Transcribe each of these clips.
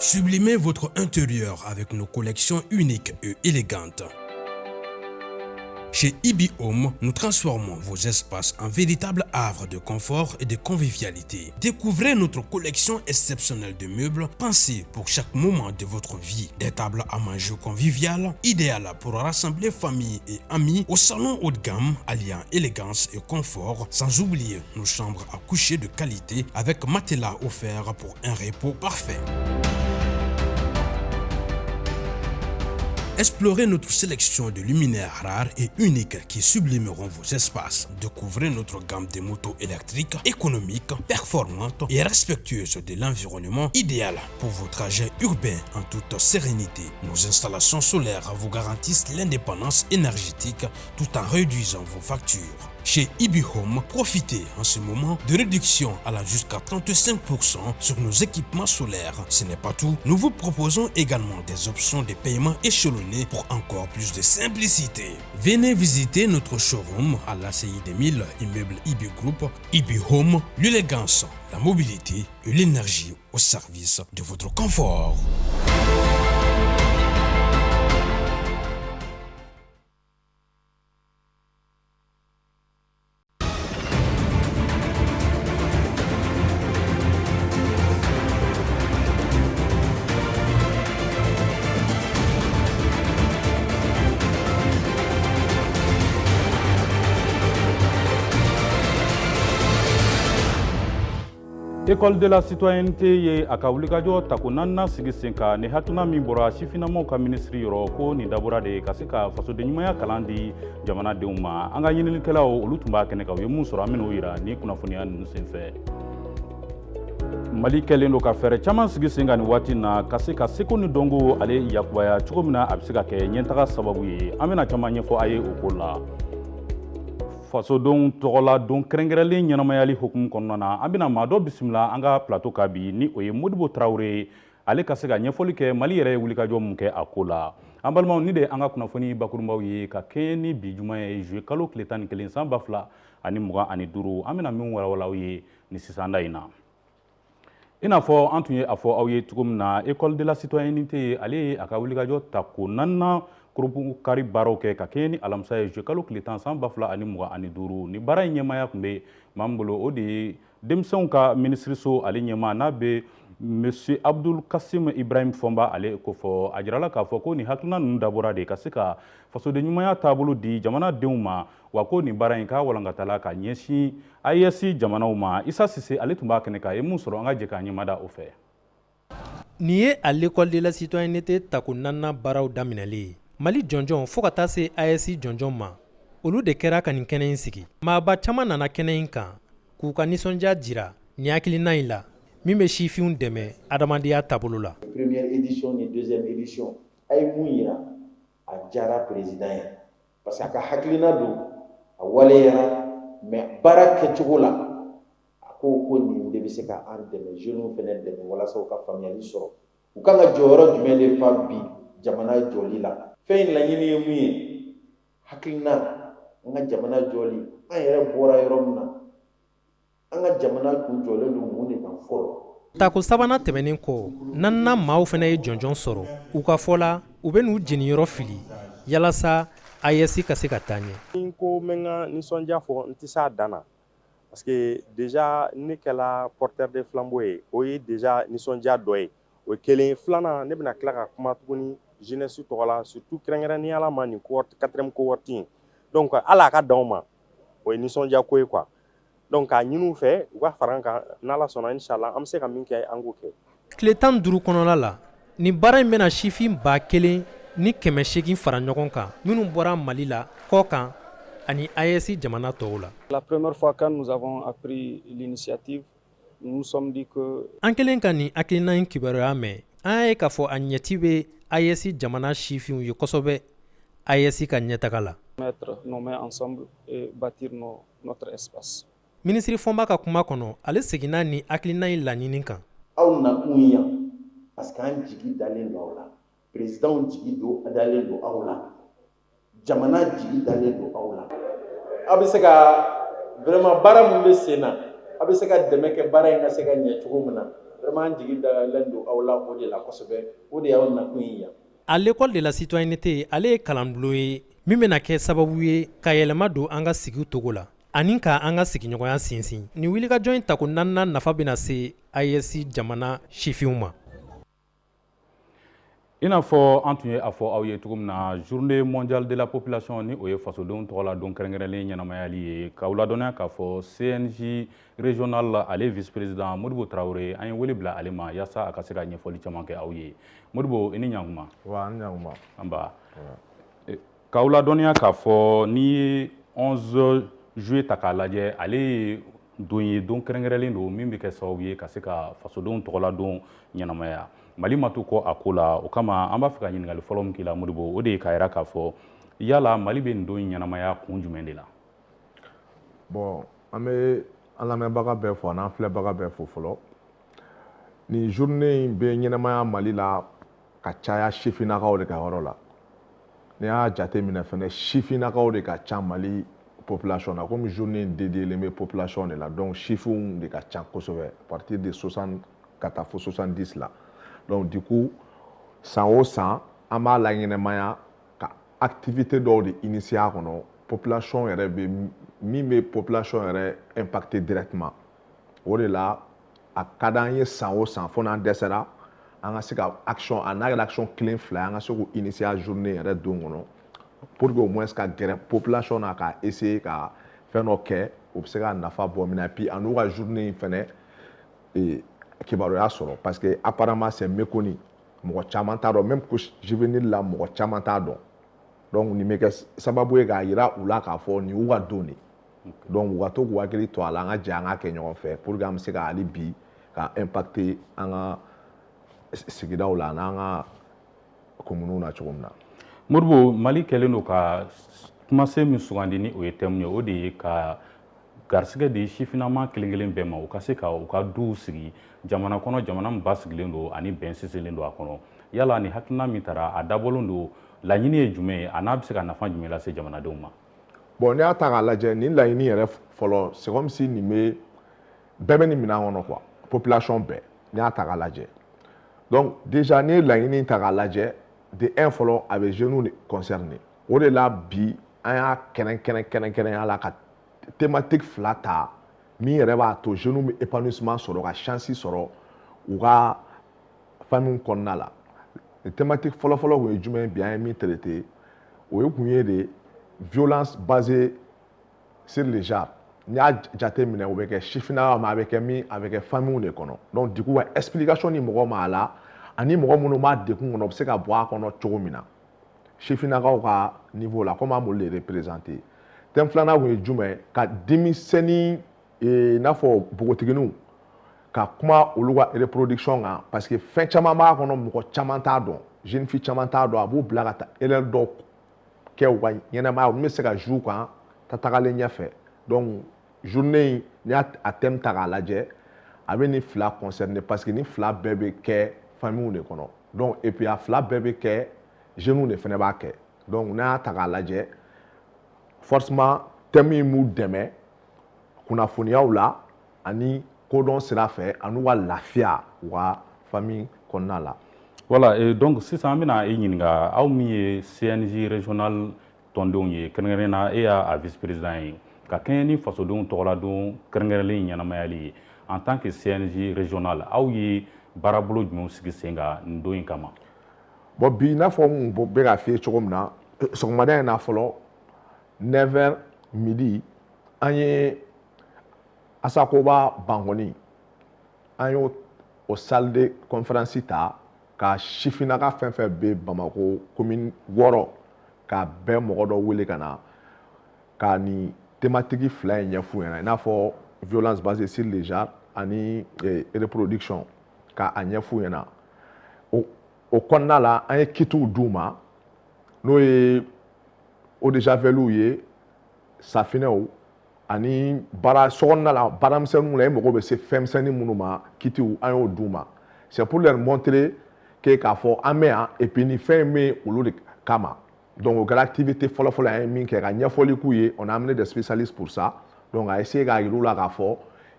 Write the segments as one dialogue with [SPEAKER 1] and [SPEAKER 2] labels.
[SPEAKER 1] Sublimez votre intérieur avec nos collections uniques et élégantes. Chez Ibi Home, nous transformons vos espaces en véritables havres de confort et de convivialité. Découvrez notre collection exceptionnelle de meubles pensés pour chaque moment de votre vie. Des tables à manger conviviales, idéales pour rassembler famille et amis au salon haut de gamme, alliant élégance et confort, sans oublier nos chambres à coucher de qualité avec matelas offert pour un repos parfait. Explorez notre sélection de luminaires rares et uniques qui sublimeront vos espaces. Découvrez notre gamme de motos électriques, économiques, performantes et respectueuses de l'environnement, idéal pour vos trajets urbains en toute sérénité. Nos installations solaires vous garantissent l'indépendance énergétique tout en réduisant vos factures. Chez Ibi Home, profitez en ce moment de réduction allant jusqu'à 35% sur nos équipements solaires. Ce n'est pas tout, nous vous proposons également des options de paiement échelonnées pour encore plus de simplicité. Venez visiter notre showroom à l'ACI 2000, immeuble Ibi Group. Ibi Home, l'élégance, la mobilité et l'énergie au service de votre confort.
[SPEAKER 2] École de la citoyenneté ye a ka wulikajɔ tako naaninan sigi sen kan ni hakilina min bɔra sifinnamaw ka minisiri yɔrɔ, ko nin dabɔra de ka se ka fasodenɲumanya kalan di jamanadenw ma. An ka ɲininikɛlaw, olu tun b'a kɛnɛ kan, u ye mun sɔrɔ, an bɛn'o yira ni kunnafoniya ninnu senfɛ. Mali kɛlen don ka fɛɛrɛ caman sigi sen kan nin waati na ka se ka seko ni dɔnko ale yakubaya cogo min na a bɛ se ka kɛ ɲɛtaga sababu ye. An bɛna caman ɲɛfɔ a ye o ko la. Fasodenw tɔgɔla don kɛrɛnkɛrɛnlen ɲɛnamayali hukumu kɔnɔna na, an bɛna maa dɔ bisimila an ka plateau kan bi, ni o ye Modibo Tarawele ye, ale ka se ka ɲɛfɔli kɛ Mali yɛrɛ ye wulikajɔ mun kɛ a ko la. An balimaw, ni de an ka kunnafoni bakurunbaw ye ka kɛɲɛ ni bi juma ye, juillet kalo tile 11 san 2025, an bɛna min walawala aw ye ni sisan da in na. I n'a fɔ an tun ye a fɔ aw ye cogo min na, École de la citoyenneté, ale ye a ka wulikajɔ tako naaninan kurukari baaraw kɛ ka kɛɲɛ ni alamisa ye, juillet kalo tile 10 san 2025. Ni baara in ɲɛmaaya tun bɛ maa min bolo, o de ye denmisɛnw ka minisiriso ale ɲɛmaa, n'a bɛ Monsieur Abdul Kasim Ibrahim Fɔnba ale ko fɔ. A jirala k'a fɔ ko nin hakilina ninnu dabɔra de ka se ka fasoden ɲumanya taabolo di jamanadenw ma, wa ko nin baara in k'a walankatala ka ɲɛsin AES jamanaw ma. Isa Sise, ale tun b'a kɛnɛ kan, a ye mun sɔrɔ, an ka jɛ k'a ɲɛmada o fɛ.
[SPEAKER 3] Nin ye à l'École de la citoyenneté tako naaninan baaraw daminɛlen ye. Mali jɔnjɔn fo ka taa se AES jɔnjɔn ma, olu de kɛra ka nin kɛnɛ in sigi. Maaba caman nana kɛnɛ in kan k'u ka nisɔndiya jira nin hakilina in la min bɛ sifinw dɛmɛ adamadenya taabolo la.
[SPEAKER 4] Première édition ni deuxième édition, a ye mun yira, a diyara président ye parce que a ka hakilina don, a waleyara, mais baara kɛcogo la, a ko ko nin de bɛ se ka an dɛmɛ, jeunes fɛnɛ dɛmɛ walasa u ka faamuyali sɔrɔ u kan ka jɔyɔrɔ jumɛn de fa bi jamana jɔli la. Fɛn in laɲini ye mun ye? Hakilina, an ka jamana jɔli, an yɛrɛ bɔra yɔrɔ min na, an ka jamana kun jɔlen don mun de kan fɔlɔ.
[SPEAKER 3] Tako sabanan tɛmɛnen kɔ, naaninan maaw fana ye jɔnjɔn sɔrɔ. U ka fɔ la, u bɛ n'u jeniyɔrɔ fili yalasa AES ka se ka taa ɲɛ.
[SPEAKER 5] N ko n bɛ n ka nisɔndiya fɔ, n tɛ s'a dan na, parce que déjà ne kɛla porteur de flambeau ye, o ye déjà nisɔndiya dɔ ye, o ye kelen. Filanan, ne bɛna tila ka kuma tuguni jeunesse tɔgɔ la, surtout kɛrɛnkɛrɛnnenya la ma nin cohorte, quatrième cohorte in. Donc hali a ka dan o ma, o ye nisɔndiya ko ye quoi. Donc k'a ɲini u fɛ u ka fara an kan, n'Ala sɔnna, inshallah, an bɛ se ka min kɛ, an k'o kɛ.
[SPEAKER 3] Tile 15 kɔnɔna la, nin baara in bɛna sifin 1800 fara ɲɔgɔn kan, minnu bɔra Mali la, kɔ kan ani AES jamana tɔw la.
[SPEAKER 6] La première fois quand nous avons appris l'initiative, nous nous sommes dit que
[SPEAKER 3] An kɛlen ka nin hakilina in kibaruya mɛn, an y'a ye k'a fɔ a ɲɛti bɛ AES jamana sifinw ye kosɛbɛ AES ka ɲɛtaga la.
[SPEAKER 6] Mettre nos mains ensemble et bâtir notre espace.
[SPEAKER 3] Minisiri Fɔnba ka kuma kɔnɔ, ale seginna ni hakilina in laɲini kan.
[SPEAKER 4] Aw nakun yan parce que an jigi dalen don aw la, président jigi don dalen don aw la, jamana jigi dalen don aw la. Aw bɛ se ka vraiment baara mun bɛ sen na, aw bɛ se ka dɛmɛ kɛ baara in ka se ka ɲɛ cogo min na. Vraiment, an jigi dalen don aw la o de la kosɛbɛ. O de y'aw nakun ye yan.
[SPEAKER 3] À l'école de la citoyenneté, ale ye kalanbulon ye min bɛna kɛ sababu ye ka yɛlɛma don an ka sigiw togo la ani ka an ka sigiɲɔgɔnya sinsin. Nin wulikajɔ in tako naaninan nafa bɛna se AES jamana sifinw ma.
[SPEAKER 2] I n'a fɔ an tun ye a fɔ aw ye cogo min na, Journée mondiale de la population, ni o ye fasodenw tɔgɔ la don kɛrɛnkɛrɛnlen ɲɛnamayali ye, k'aw ladɔnniya k'a fɔ CNJ régional, ale vice président Modibo Tarawele, an ye wele bila ale ma yaasa a ka se ka ɲɛfɔli caman kɛ aw ye. Modibo, i ni ɲankuma.
[SPEAKER 7] Wa ni ɲankuma.
[SPEAKER 2] Anba. K'aw ladɔnniya k'a fɔ n'i ye 11 juillet ta k'a lajɛ, ale ye don ye, don kɛrɛnkɛrɛnlen don min bɛ kɛ sababu ye ka se ka fasodenw tɔgɔla don ɲɛnamaya. Mali ma to kɔ a ko la. O kama, an b'a fɛ ka ɲininkali fɔlɔ min k'i la, Modibo, o de ye k'a yira k'a fɔ yala Mali bɛ nin don in ɲɛnamaya kun jumɛn de la?
[SPEAKER 7] Bon, an bɛ an lamɛnbaga bɛɛ fo, an'an filɛbaga bɛɛ fo fɔlɔ. Nin journée in bɛ ɲɛnamaya Mali la ka caya sifinnakaw de ka yɔrɔ la. N'i y'a jateminɛ fɛnɛ, sifinnakaw de ka ca Mali population na. Komi journée in dédié bɛ population de la, donc sifinw de ka ca kosɛbɛ, à partir de 60 ka taa fo 70 la. Donc du coup, san o san, an b'a la ɲɛnamaya ka activité dɔw de initier a kɔnɔ, population yɛrɛ bɛ min bɛ population yɛrɛ impacter directement. O de la a ka d'an ye san o san, fo n'an dɛsɛra, an ka se ka action, a n'a kɛra action kelen fila ye, an ka se k'o initier journée yɛrɛ don kɔnɔ, pour que au moins ka gɛrɛ population na, ka essayer ka fɛn dɔ kɛ, o bɛ se ka nafa bɔ min na, et puis a n'u ka journée in fɛnɛ kibaruya sɔrɔ, parce que apparemment c'est méconnu, mɔgɔ caman t'a dɔn. Même couche juvénile la, mɔgɔ caman t'a dɔn. Donc nin bɛ kɛ sababu ye k'a yira u la k'a fɔ nin y'u ka don de. Donc u ka to k'u hakili to a la, an ka jɛ an ka kɛ ɲɔgɔn fɛ, pour que an bɛ se ka hali bi ka impacter an ka sigidaw la, an'an ka communes na cogo min na.
[SPEAKER 2] Modibo, Mali kɛlen don ka kumasen min sugandi, ni o ye thème ye, o de ye ka garisɛgɛ di sifinnama kelen kelen bɛɛ ma, u ka se ka u ka duw sigi jamana kɔnɔ, jamana min basigilen don ani bɛn sinsinlen don a kɔnɔ. Yala ni hakilina min taara, a dabɔlen don, laɲini ye jumɛn ye, a n'a bɛ se ka nafa jumɛn lase jamanadenw ma?
[SPEAKER 7] Bon, n'i y'a ta k'a lajɛ, nin laɲini yɛrɛ fɔlɔ, c'est comme si nin bɛ bɛɛ bɛ nin minɛn kɔnɔ quoi, population bɛɛ, n'i y'a ta k'a lajɛ. Donc déjà, n'i ye laɲini ta k'a lajɛ, de un fɔlɔ, a bɛ jeunes de concerner. O de la bi, an y'a kɛrɛnkɛrɛn kɛrɛnkɛrɛnya la ka thématique fila ta min yɛrɛ b'a to jeunes bɛ épanouissement sɔrɔ, ka chance sɔrɔ u ka famille kɔnɔna la. Thématique fɔlɔfɔlɔ kun ye jumɛn ye bi an ye min traité? O ye kun ye de violence basée sur le genre. N'i y'a jate minɛ, o bɛ kɛ sifinnakaw ma, a bɛ kɛ min, a bɛ kɛ famille de kɔnɔ. Donc du coup, ka explication di mɔgɔw ma a la, ani mɔgɔ minnu b'a degun kɔnɔ, u bɛ se ka bɔ a kɔnɔ cogo min na sifinnakaw ka niveau la, komi an b'olu de représenter. Thème filanan kun ye jumɛn ye? Ka denmisɛnnin, i n'a fɔ npogotigininw, ka kuma olu ka reproduction kan, parce que fɛn caman b'a kɔnɔ, mɔgɔ caman t'a dɔn, jeune fille caman t'a dɔn. A b'u bila ka taa erreur dɔw kɛ u ka ɲɛnɛmaya, min bɛ se ka jouer u kan ta tagalen ɲɛfɛ. Donc journée in, n'i y'a a thème ta k'a lajɛ, a bɛ nin fila concerner, parce que nin fila bɛɛ bɛ kɛ famille de kɔnɔ. Donc et puis a fila bɛɛ bɛ kɛ, jeunes de fana b'a kɛ. Donc n'a y'a ta k'a lajɛ, forcément thème in b'u dɛmɛ kunnafoniyaw la ani kodɔn sira fɛ, ani ka lafiya u ka famille kɔnɔna la.
[SPEAKER 2] Voilà, et donc sisan an bɛna e ɲininka, aw min ye CNJ régional tɔndenw ye, kɛrɛnkɛrɛnnen na e y'a vice président ye, ka kɛɲɛ ni fasodenw tɔgɔladon kɛrɛnkɛrɛnlen ɲɛnamayali ye, en tant que CNJ régional, aw ye baarabolo jumɛnw sigi sen kan nin don in kama?
[SPEAKER 7] Bon, bi, i n'a fɔ n bɛ k'a f'i ye cogo min na, sɔgɔmada in na fɔlɔ, 9h midi, an ye Asakoba Bankɔni, an y'o o salle de conférence ta ka sifinnaka fɛn fɛn bɛ Bamako commune 6, ka bɛɛ mɔgɔ dɔ wele ka na ka nin thématique fila in ɲɛf'u ɲɛna, i n'a fɔ violence basée sur le genre ani reproduction, ka a ɲɛf'u ɲɛna. O kɔnɔna la, an ye kitiw d'u ma, n'o ye eau de javel ye, safinɛw, ani baara sokɔnɔna la baaramisɛnninw la, e mago bɛ se fɛnmisɛnnin minnu ma, kitiw, an y'o d'u ma. C'est pour leur montrer que k'a fɔ an bɛ yan, et puis nin fɛn in bɛ olu de kama. Donc o kɛra activité fɔlɔ-fɔlɔ an ye min kɛ, ka ɲɛfɔli k'u ye. On a amené des spécialistes pour ça. Donc a essayer k'a yir'u la k'a fɔ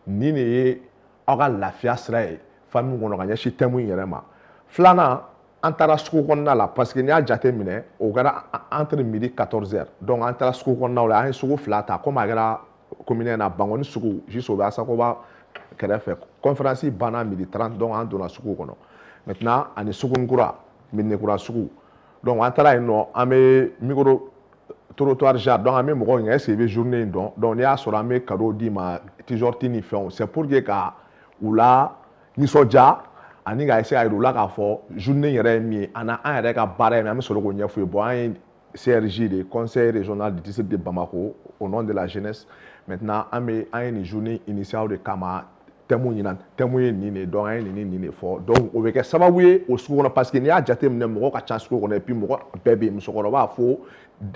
[SPEAKER 7] nin de ye aw ka lafiya sira ye famille kɔnɔna la. famille kɔnɔ ka ɲɛsin thème in yɛrɛ ma. Filanan, an taara sugu kɔnɔna la, parce que n'i y'a jate minɛ, o kɛra entre midi 14 heures. Donc an taara sugu kɔnɔnaw la, an ye sugu fila ta, komi a kɛra commune na, Bankɔni sugu, juste o bɛ Asakoba kɛrɛfɛ. Conférence banna midi 30, donc an donna sugu kɔnɔ maintenant, ani Sugunikura, Medinekura sugu. Donc an taara yen nɔ, an bɛ micro trottoir genre, donc an bɛ mɔgɔw ɲininka: est ce que i bɛ journée in dɔn? Donc n'i y'a sɔrɔ, an bɛ cadeau d'i ma, t-shirt ni fɛnw. C'est pour que ka u la nisɔndiya ani ka essayer ka yira u la k'a fɔ journée in yɛrɛ ye min ye, ani an yɛrɛ ka baara ye min ye. An bɛ sɔrɔ k'o ɲɛf'u ye. Bon, an ye CRJ de, Conseil régional du district de Bamako, au nom de la jeunesse. Maintenant, an bɛ an ye nin journée initiale de kama, thème ɲinan, thème ye nin de ye, donc an ye nin ni nin de fɔ. Donc o bɛ kɛ sababu ye o sugu kɔnɔ, parce que n'i y'a jateminɛ, mɔgɔ ka ca sugu kɔnɔ, et puis mɔgɔ bɛɛ bɛ yen, musokɔrɔba fo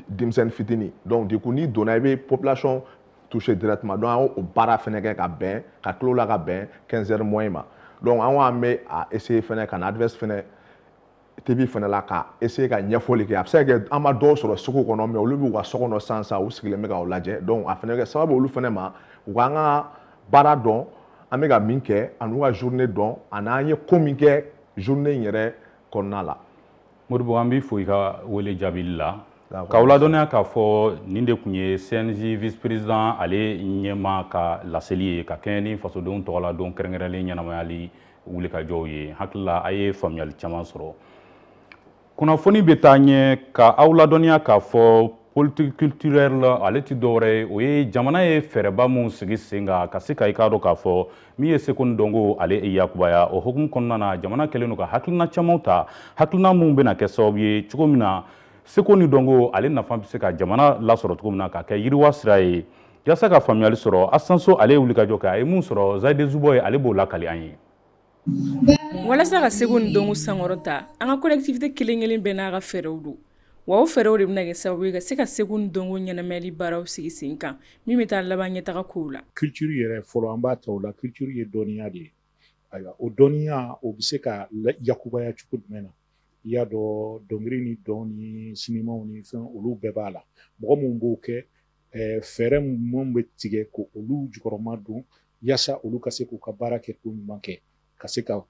[SPEAKER 7] denmisɛnnin fitinin. Donc du coup, n'i donna, i bɛ population toucher directement. Donc an y'o baara fɛnɛ kɛ ka bɛn ka tila o la ka bɛn 15 heures moins ma. Donc an ko an bɛ a essayer fɛnɛ ka na ADVS fɛnɛ TV fɛnɛ la, ka essayer ka ɲɛfɔli kɛ. A bɛ se ka kɛ an ma dɔw sɔrɔ sugu kɔnɔ, mais olu b'u ka so kɔnɔ sisan sisan, u sigilen bɛ k'aw lajɛ. Donc a fɛnɛ bɛ kɛ sababu ye olu fɛnɛ ma, u k'an ka baara dɔn, an bɛ ka min kɛ, ani ka journée dɔn, ani an ye ko min kɛ journée in yɛrɛ kɔnɔna la.
[SPEAKER 2] Modibo, an b'i fo i ka wele jaabili la. K'aw ladɔnniya k'a fɔ nin de tun ye CNJ vice président ale ɲɛma ka laseli ye ka kɛɲɛ ni fasodenw tɔgɔla don kɛrɛnkɛrɛnlen ɲɛnamayali wulikajɔw ye. Hakili la, a ye faamuyali caman sɔrɔ. Kunnafoni bɛ taa ɲɛ ka aw ladɔnniya k'a fɔ politique culturelle, ale ti dɔwɛrɛ ye, o ye jamana ye fɛɛrɛba mun sigi sen kan ka se ka i k'a dɔn k'a fɔ min ye seko ni dɔnko ale yakubaya. O hukumu kɔnɔna na, jamana kɛlen don ka hakilina camanw ta, hakilina mun bɛna kɛ sababu ye cogo min na seko ni dɔnko ale nafa bɛ se ka jamana lasɔrɔ cogo min na ka kɛ yiriwa sira ye. Yaasa ka faamuyali sɔrɔ, Asanso ale ye wulikajɔ kɛ, a ye mun sɔrɔ, Zayide Zubɔ ye, ale b'o lakali an ye.
[SPEAKER 8] Walasa ka seko ni dɔnko sankɔrɔta, an ka collectivité kelen kelen bɛɛ n'a ka fɛɛrɛw don wa. O fɛɛrɛw de bɛna kɛ sababu ye ka se ka seko ni dɔnko ɲɛnamayali baaraw sigi sen kan, min bɛ taa laban ɲɛtaga kow la.
[SPEAKER 9] Culture yɛrɛ fɔlɔ, an b'a ta o la. Culture ye dɔnniya de ye. Ayiwa, o dɔnniya, o bɛ se ka yakubaya cogo jumɛn na? I y'a dɔn, dɔnkili ni dɔn ni sinimaw ni fɛn, olu bɛɛ b'a la. Mɔgɔ minnu b'o kɛ, fɛɛrɛ minnu bɛ tigɛ ko olu jukɔrɔma don, yaasa olu ka se k'u ka baara kɛ ko ɲuman kɛ, ka se ka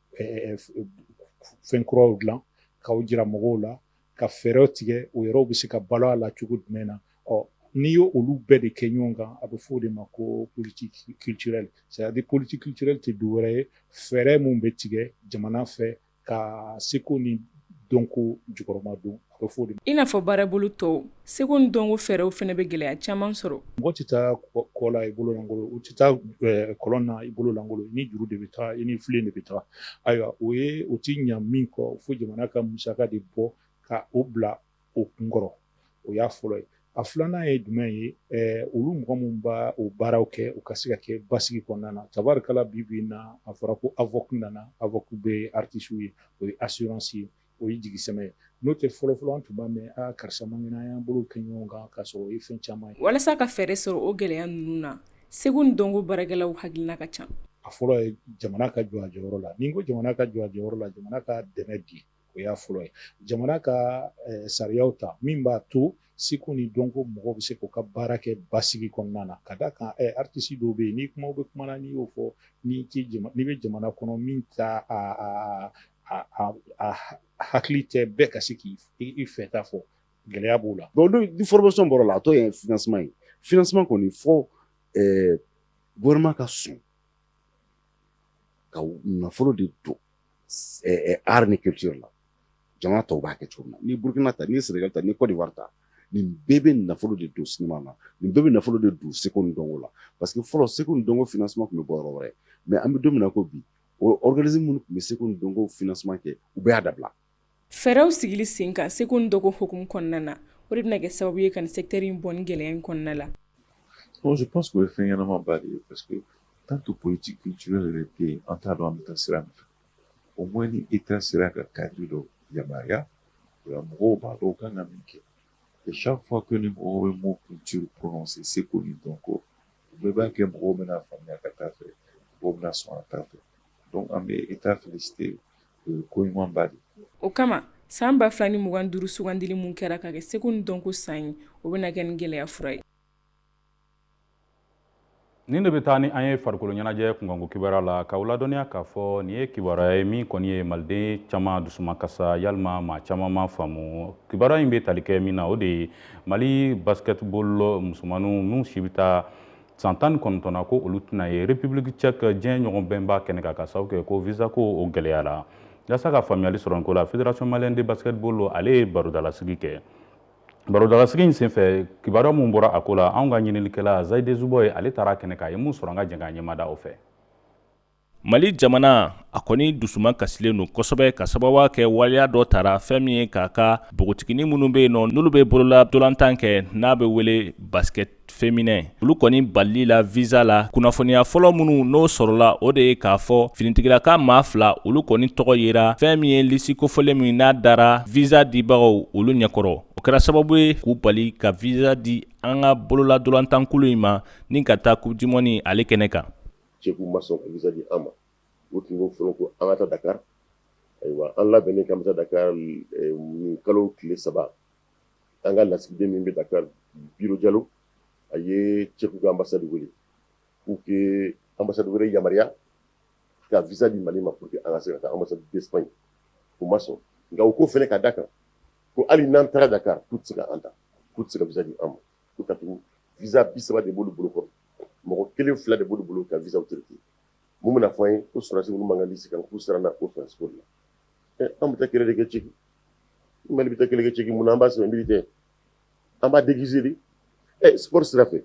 [SPEAKER 9] fɛn kuraw dilan k'aw jira mɔgɔw la, ka fɛɛrɛw tigɛ, o yɔrɔw bɛ se ka balo a la cogo jumɛn na. Ɔ, n'i ye olu bɛɛ de kɛ ɲɔgɔn kan, a bɛ fɔ o de ma ko politique culturelle. C'est à dire, politique culturelle tɛ dɔwɛrɛ ye, fɛɛrɛ mun bɛ tigɛ jamana fɛ ka seko ni dɔnko jukɔrɔma don, a bɛ fɔ o de ma.
[SPEAKER 8] I n'a fɔ baarabolo tɔw, seko ni dɔnko fɛɛrɛw fana bɛ gɛlɛya caman sɔrɔ.
[SPEAKER 9] Mɔgɔ tɛ taa kɔ la i bolo lankolon, u tɛ taa kɔlɔn na i bolo lankolon. I ni juru de bɛ taa, i ni filen de bɛ taa. Ayiwa, o ye o ti ɲa min kɔ, fo jamana ka musaka de bɔ ka o bila o kunkɔrɔ. O y'a fɔlɔ ye. A filanan ye jumɛn ye? Olu mɔgɔ minnu b'a o baaraw kɛ, u ka se ka kɛ basigi kɔnɔna na. Tabarikala, bi bi in na, a fɔra ko AVOC nana. AVOC bɛ artistes ye, o ye assurance ye, o ye jigisɛmɛ ye. N'o tɛ, fɔlɔfɔlɔ an tun b'a mɛn: aa, karisa man kɛnɛ, an y'an bolo kɛ ɲɔgɔn kan, k'a sɔrɔ o ye fɛn caman ye.
[SPEAKER 8] Walasa ka fɛɛrɛ sɔrɔ o gɛlɛya ninnu na, seko ni dɔnko baarakɛlaw hakilina ka ca.
[SPEAKER 9] A fɔlɔ ye jamana ka jɔ a jɔyɔrɔ la. Ni n ko jamana ka jɔ a jɔyɔrɔ la, jamana ka dɛmɛ di, o y'a fɔlɔ ye. Jamana ka sariyaw ta min b'a to seko ni dɔnko mɔgɔw bɛ se k'u ka baara kɛ basigi kɔnɔna na. Ka d'a kan, artiste dɔw bɛ yen, ni kuma bɛ kuma na, n'i y'o fɔ, n'i bɛ jamana kɔnɔ min ta a hakili tɛ bɛɛ ka se k'i fɛ ta fɔ, gɛlɛya b'o la.
[SPEAKER 10] Bon, ni formation bɔra la, a tɔ ye financement ye. Financement kɔni, fɔ gouvernement ka sɔn ka nafolo de don art ni culture la. Jamana tɔw b'a kɛ cogo min na, ni Burukina ta, ni Sénégal ta, ni Côte d'Ivoire ta, nin bɛɛ bɛ nafolo de don sinima na, nin bɛɛ bɛ nafolo de don seko ni dɔnko la. Parce que fɔlɔ, seko ni dɔnko financement tun bɛ bɔ yɔrɔ wɛrɛ. Mais an bɛ don min na ko bi, o organisme minnu tun bɛ seko ni dɔnko financement kɛ, u bɛɛ y'a dabila.
[SPEAKER 8] Fɛɛrɛw sigili sen kan seko ni dɔnko hukumu kɔnɔna na, o de bɛna kɛ sababu ye ka nin secteur in bɔ ni gɛlɛya in kɔnɔna la.
[SPEAKER 11] Bon, je pense que o ye fɛn ɲɛnamaba de ye, parce que tant que politique culturelle yɛrɛ tɛ yen, an t'a dɔn an bɛ taa sira min fɛ. Au moins ni État sera ka cadre dɔ yamaruya o la, mɔgɔw b'a dɔn u kan ka min kɛ. Et chaque fois que ni mɔgɔw bɛ mot culture prononcer, seko ni dɔnko, u bɛɛ b'a kɛ, mɔgɔw bɛna faamuya ka taa fɛ, mɔgɔw bɛna sɔn ka taa fɛ. Donc an bɛ État féliciter, o ye ko ɲumanba de ye.
[SPEAKER 8] O kama, san 2025 sugandili mun kɛra ka kɛ seko ni dɔnko san ye, o bɛna kɛ ni gɛlɛya fura ye.
[SPEAKER 2] Nin de bɛ taa ni an ye farikolo ɲɛnajɛ kunkanko kibaruya la, k'aw ladɔnniya k'a fɔ nin ye kibaruya ye min kɔni ye maliden caman dusuma kasa, yalima maa caman ma faamu. Kibaruya in bɛ tali kɛ min na, o de ye Mali basketball musomanninw minnu si bɛ taa san 19 na, ko olu tɛna ye République tchèque diɲɛ ɲɔgɔnbɛnba kɛnɛ kan, ka sababu kɛ ko visa ko o gɛlɛyara. Yaasa ka faamuyali sɔrɔ nin ko la, Fédération malienne de basketball ale ye barodalasigi kɛ. Barodalasigi in senfɛ, kibaruya mun bɔra a ko la, anw ka ɲininikɛla Zayide Zubɔ ye, ale taara kɛnɛ kan, a ye mun sɔrɔ, an ka jɛ k'a ɲɛmada o fɛ.
[SPEAKER 12] Mali jamana a kɔni dusuma kasilen don kosɛbɛ ka sababu kɛ waleya dɔ tara fɛn min ye k'a ka npogotiginin minnu bɛ yen nɔ, n'olu bɛ bolola ntolantan kɛ n'a bɛ wele basket féminin, olu kɔni balili la visa la. Kunnafoniya fɔlɔ minnu n'o sɔrɔla, o de ye k'a fɔ finitigilaka maa fila, olu kɔni tɔgɔ yera fɛn min ye lisi kofɔlen min n'a dara visa dibagaw olu ɲɛkɔrɔ. O kɛra sababu ye k'u bali ka visa di an ka bolola ntolantankulu in ma ni ka taa coupe du monde ale kɛnɛ kan.
[SPEAKER 13] Tchèque ma sɔn ka visa di an ma. U tun ko fɔlɔ ko an ka taa Dakar. Ayiwa, an labɛnnen k'an bɛ taa Dakar nin kalo tile 3, an ka lasigiden min bɛ Dakar, Biro Jalo, a ye Tchèque ka ambassade wele pour que ambassade wɛrɛ yamaruya ka visa di Mali ma pour que an ka se ka taa, ambassade d'Espagne. U ma sɔn, nka u ko fɛnɛ ka da kan ko hali n'an taara Dakar, k'u tɛ se ka an ta, k'u tɛ se ka visa di an ma, ko ka tugu visa 30 de b'olu bolo kɔrɔ, mɔgɔ kelen fila de b'olu bolo ka visa traité. Mun bɛna fɔ an ye ko sɔrɔdasi minnu b'an ka liste kan, k'u siranna o sɔrɔdasi ko de la. An bɛ taa kɛlɛ de kɛ Tchèque, Mali bɛ taa kɛlɛ kɛ Tchèque, mun na an b'a sɛbɛn militaire, an b'a déguiser de? Sport sira fɛ,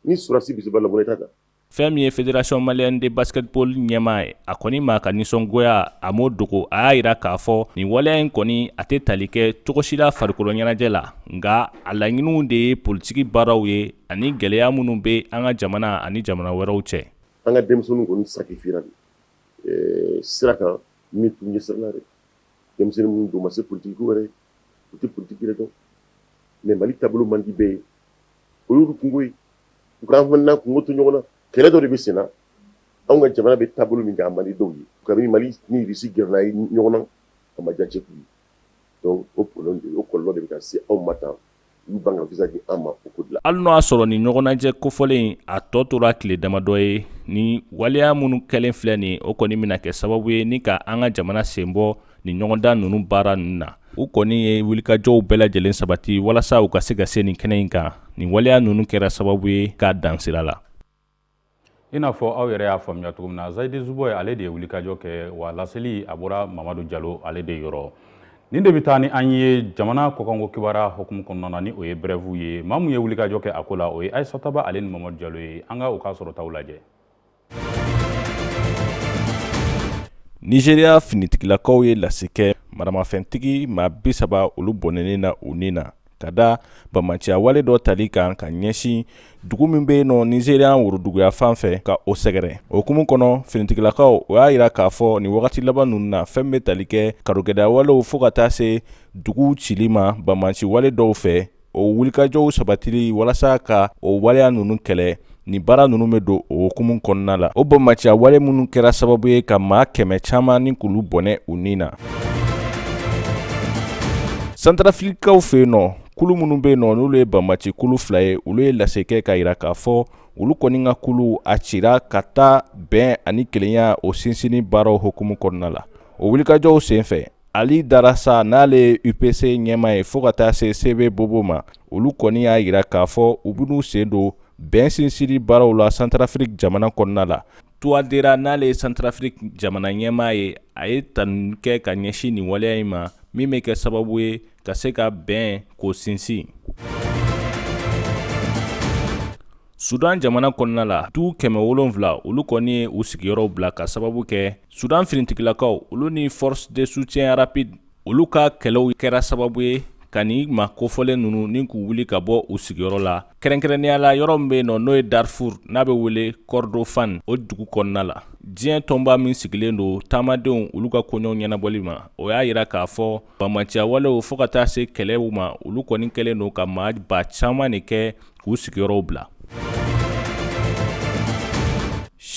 [SPEAKER 13] ni sɔrɔdasi bɛ se baara la, mun na i t'a ta?
[SPEAKER 12] Fɛn min ye Fédération malienne de basketball ɲɛmaa ye, a kɔni ma ka nisɔngoya a m'o dogo. A y'a jira k'a fɔ nin waleya in kɔni a tɛ tali kɛ cogo si la farikolo ɲɛnajɛ la, nka a laɲiniw de ye politiki baaraw ye ani gɛlɛya minnu bɛ an ka jamana ani jamana wɛrɛw cɛ.
[SPEAKER 13] An ka denmisɛnninw kɔni sacrifiera de sira kan min t'u ɲɛ sira la dɛ. Denmisɛnnin minnu don ma se politiki ko yɛrɛ, u tɛ politiki yɛrɛ dɔn, mais Mali taabolo man di bɛɛ ye, o y'olu kungo ye. U k'an fana n'an kungo to ɲɔgɔn na. Kɛlɛ dɔ de bɛ sen na, anw ka jamana bɛ taabolo min kan, a man di dɔw ye. Kabini Mali ni Russie gɛrɛla ɲɔgɔn na, a ma diya Tchèque ye. Donc o problème de, o kɔlɔlɔ de bɛ ka se anw ma tan. U y'u ban ka visa di an ma o ko de la.
[SPEAKER 12] Hali n'o y'a sɔrɔ nin ɲɔgɔnnajɛ kofɔlen in a tɔ tora tile damadɔ ye, ni waleya minnu kɛlen filɛ nin, o kɔni bɛna kɛ sababu ye ni ka an ka jamana sen bɔ nin ɲɔgɔndan ninnu baara ninnu na. U kɔni ye wulikajɔw bɛɛ lajɛlen sabati walasa u ka se ka se nin kɛnɛ in kan. Nin waleya ninnu kɛra sababu ye k'a dan sira la.
[SPEAKER 2] I n'a fɔ aw yɛrɛ y'a faamuya cogo min na, Zayide Zubɔ ale de ye wulikajɔ kɛ, wa laseli a bɔra Mamadu Jalo ale de yɔrɔ. Nin de bɛ taa ni an ye jamana kɔkanko kibaruya hukumu kɔnɔna na, ni o ye brève ye. Maa mun ye wulikajɔ kɛ a ko la, o ye Ayisata Ba ale ni Mamadu Jalo ye. An ka u ka sɔrɔtaw lajɛ.
[SPEAKER 12] Nizeriya finitigilakaw ye lase kɛ maramafɛntigi maa 30 olu bɔnɛnen na u ni na ka da banbaanciya wale dɔ tali kan ka ɲɛsin dugu min bɛ yen nɔ Nizeriya woroduguya fan fɛ ka o sɛgɛrɛ. O hukumu kɔnɔ, finitigilakaw o y'a jira k'a fɔ nin wagati laban ninnu na, fɛn bɛ tali kɛ karogɛlɛya walew fo ka taa se duguw cili ma banbaanci wale dɔw fɛ, o wulikajɔw sabatili walasa ka o waleya ninnu kɛlɛ, ni baara ninnu bɛ don o hukumu kɔnɔna la. O banbaanciya wale minnu kɛra sababu ye ka maa 100 caman ni k'olu bɔnɛ u ni na. Santarafirikikaw fɛ yen nɔ, kulu minnu bɛ yen nɔ n'olu ye banbaanci kulu fila ye, olu ye lase kɛ ka jira k'a fɔ olu kɔni ka kulu a cira ka taa bɛn ani kelenya o sinsinni baaraw hukumu kɔnɔna la. O wulikajɔw senfɛ, Ali Darasa, n'ale ye UPC ɲɛmaa ye, fo ka taa se CB Bobo ma, olu kɔni y'a jira k'a fɔ u bɛn'u sen don bɛn sinsinni baaraw la Santarafiriki jamana kɔnɔna la. Touadéra, n'ale ye Santarafiriki jamana ɲɛmaa ye, a ye tanu kɛ ka ɲɛsin nin waleya in ma min bɛ kɛ sababu ye ka se ka bɛn k'o sinsin. Sudan jamana kɔnɔna la, du 700 olu kɔni ye u sigiyɔrɔw bila ka sababu kɛ Sudan finitigilakaw olu ni force de soutien rapide olu ka kɛlɛw kɛra sababu ye ka nin maa kofɔlen ninnu ni k'u wuli ka bɔ u sigiyɔrɔ la, kɛrɛnkɛrɛnnenya la yɔrɔ min bɛ yen nɔ n'o ye Darfur n'a bɛ wele Kordofan, o dugu kɔnɔna la. Diɲɛ tɔnba min sigilen don taamadenw olu ka koɲɛw ɲɛnabɔli ma, o y'a jira k'a fɔ banbaanciya walew fo ka taa se kɛlɛw ma, olu kɔni kɛlen don ka maa ba caman de kɛ k'u sigiyɔrɔw bila.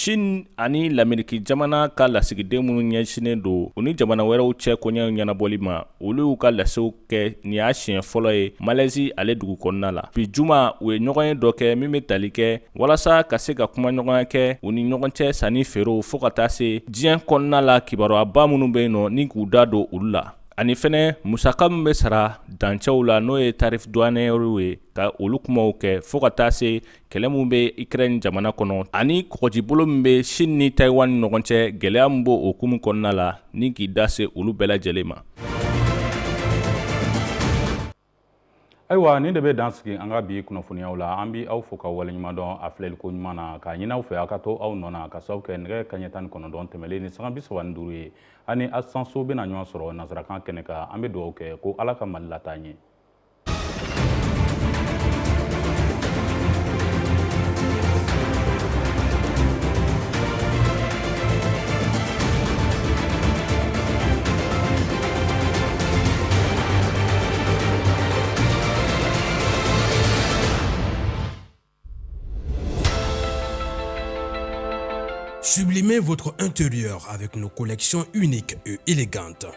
[SPEAKER 12] Chine ani Lameriki jamana ka lasigiden minnu ɲɛsinnen don u ni jamana wɛrɛw cɛ koɲɛw ɲɛnabɔli ma, olu y'u ka lasew kɛ nin y'a siɲɛ fɔlɔ ye Malaisie ale dugu kɔnɔna la. Bi juma, u ye ɲɔgɔnye dɔ kɛ min bɛ tali kɛ walasa ka se ka kumaɲɔgɔnya kɛ u ni ɲɔgɔn cɛ sanni feerew fo ka taa se diɲɛ kɔnɔna la kibaruyaba minnu bɛ yen nɔ ni k'u da don olu la. Ani fɛnɛ musaka min bɛ sara dancɛw la n'o ye tarif douanier ye ka olu kumaw kɛ fo ka taa se kɛlɛ min bɛ Ukraine jamana kɔnɔ ani kɔgɔjibolo min bɛ Chine ni Taïwan ni ɲɔgɔn cɛ gɛlɛya min b'o hukumu kɔnɔna la ni k'i da se olu bɛɛ lajɛlen ma.
[SPEAKER 2] Ayiwa, nin de bɛ dan sigi an ka bi kunnafoniyaw la. An bi aw fo ka waleɲuman dɔn a filɛliko ɲuman na, k'a ɲini aw fɛ aw ka to aw nɔ na, ka sababu kɛ nɛgɛ kaɲɛ 19 tɛmɛlen ni sanga 35 ye. Ani Asanso bɛna ɲɔgɔn sɔrɔ nansarakan kɛnɛ kan. An bɛ dugawu kɛ ko Ala ka Mali lataa ɲɛ.
[SPEAKER 1] Sublimez votre intérieur avec nos collections uniques et élégantes.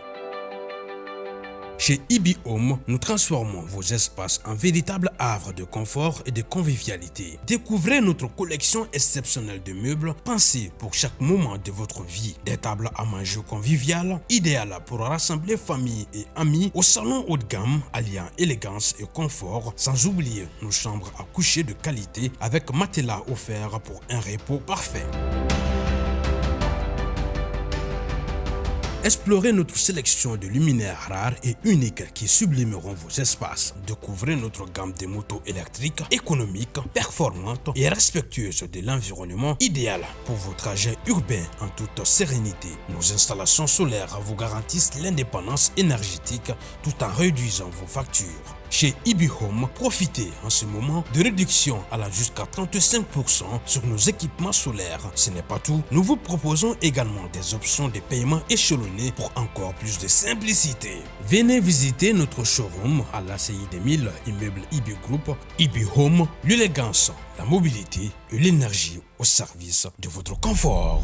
[SPEAKER 1] Chez Ibi Home, nous transformons vos espaces en véritables havres de confort et de convivialité. Découvrez notre collection exceptionnelle de meubles pensés pour chaque moment de votre vie. Des tables à manger conviviales, idéales pour rassembler famille et amis au salon haut de gamme, alliant élégance et confort, sans oublier nos chambres à coucher de qualité avec matelas offert pour un repos parfait. Explorez notre sélection de luminaires rares et uniques qui sublimeront vos espaces. Découvrez notre gamme de motos électriques, économiques, performantes et respectueuses de l'environnement, idéal pour vos trajets urbains en toute sérénité. Nos installations solaires vous garantissent l'indépendance énergétique tout en réduisant vos factures. Chez Ibi Home, profitez en ce moment de réduction allant jusqu'à 35% sur nos équipements solaires. Ce n'est pas tout, nous vous proposons également des options de paiement échelonnées pour encore plus de simplicité. Venez visiter notre showroom à l'ACI 2000, immeuble Ibi Group. Ibi Home, l'élégance, la mobilité et l'énergie au service de votre confort.